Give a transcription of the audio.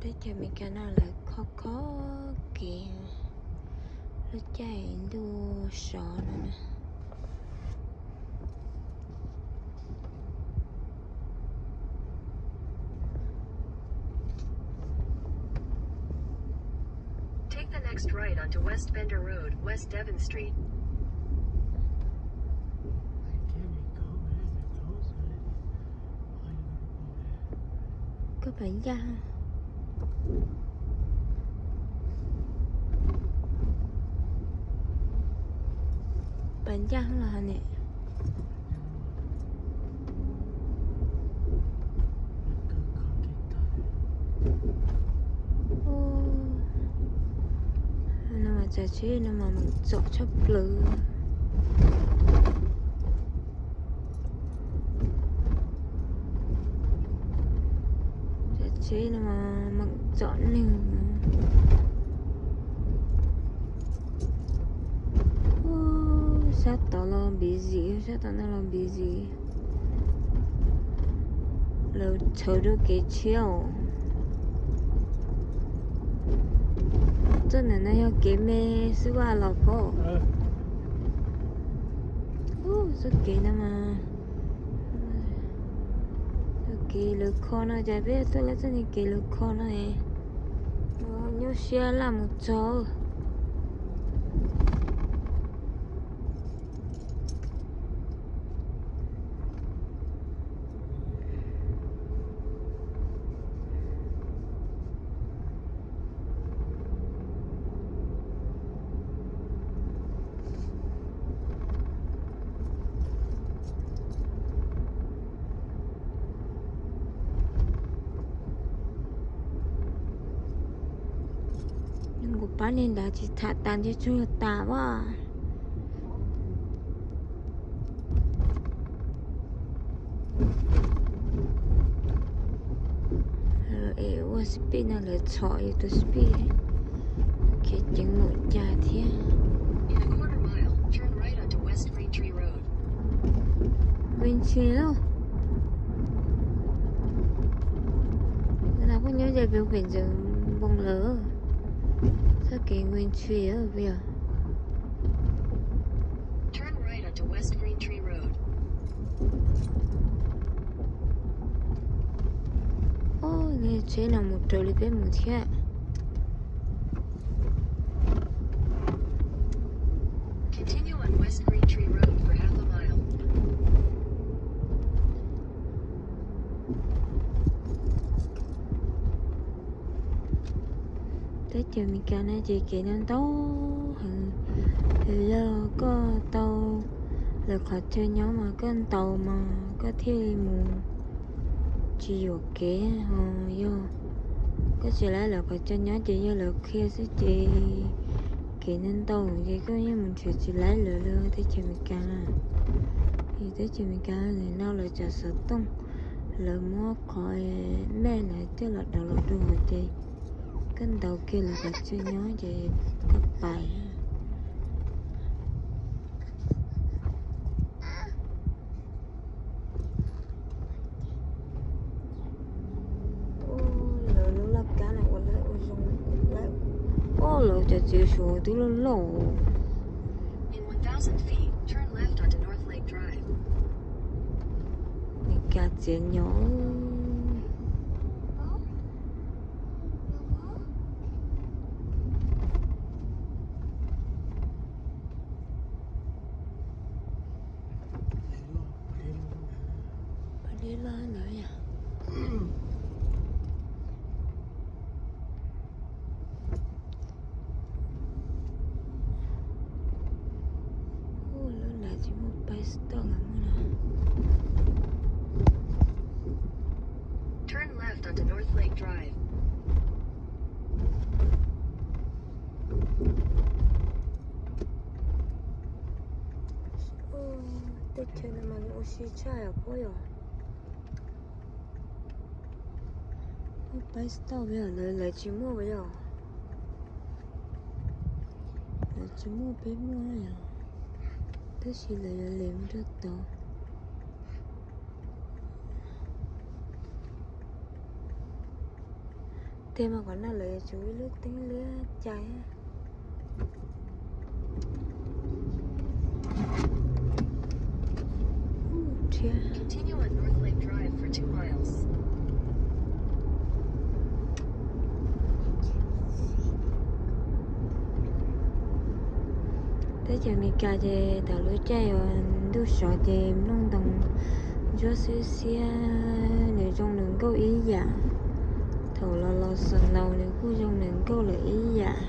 Teb chaws Amelikas no lawv khob khob kev lub caij ntuj sov no na. Take the next right onto West Bender Road, West Devon Street. Koj pas ncaj. Pas ncaj los ne. No mas tsav tsheb no mas meem txom tshaj plaws. Tsav tsheb no mas meem txom neeg. Sab tod los busy, sab tom no los busy. Lawv tshawv rau kev tshiab os. Txoj ntawm no yog kev me xwb vaj los phauj. Txoj kev no mas, txoj kev lawv kho no cas peb tuaj lawv txoj ni kev lawv kho no es nyuaj siab laj mus txog. Kuv pab niag nrad tsis tham tas ntshe tsuag tas as. Es ua speed no lawv txhom yus tus speed, khiav ceev mus cas thiab. Green Tree lauj. Tus no kuj nyob ze pem Huam Ntxawm Npoos lawm. Txoj kev Green Tree puas yog? Ob, tsheb no mus raws li peb mus thiab. Teb chaws Amelikas no ces kev no ntau heev. Yog koj tau lawv qhov chaw nyob mas koj ntaus mas koj thiaj li mus tsis yuam kev. Ho yog koj tsis laib lawv qhov chaw nyob ces yog lawv qhia xwb ces kev ntau ntau ces koj yeej mus nrhiav tsis laib lawv li teb chaws Amelikas na. Teb chaws Amelikas nim no lawv cov xov tooj, lawv muab qhov mej lawv coj los download rau hauv ces koj ntaus kiag lawv qhov chaw nyob ces koj pais. Lawv lub laj kab no ua lawv ua zoo lawm. Ob, lawv cov txiv Suav twb loj loj. Meskas txiav nyob. Pas dej loj ntawd yom. Ua lub nram tsis muaj pais toj los muaj no. Ua, teb chaws no mas ua si tshaj os puab yog. Muaj pais toj puas yog? Lawv, lawv tsis muaj puas yog? Lawv tsis muaj peb muaj yog, tab sis lawv yuav les mus rau tod. Tej mas qhov no lawv yuav tsum ib lub teeb liab cai. Teb chaws Amelikas ces thaum lub caij uas ntuj sov ces nplooj ntoo ntsuab xiab xiab, nws zoo nws nkauj ib yam. Thaum los los snow nws kuj zoo nws nkauj lawm ib yam.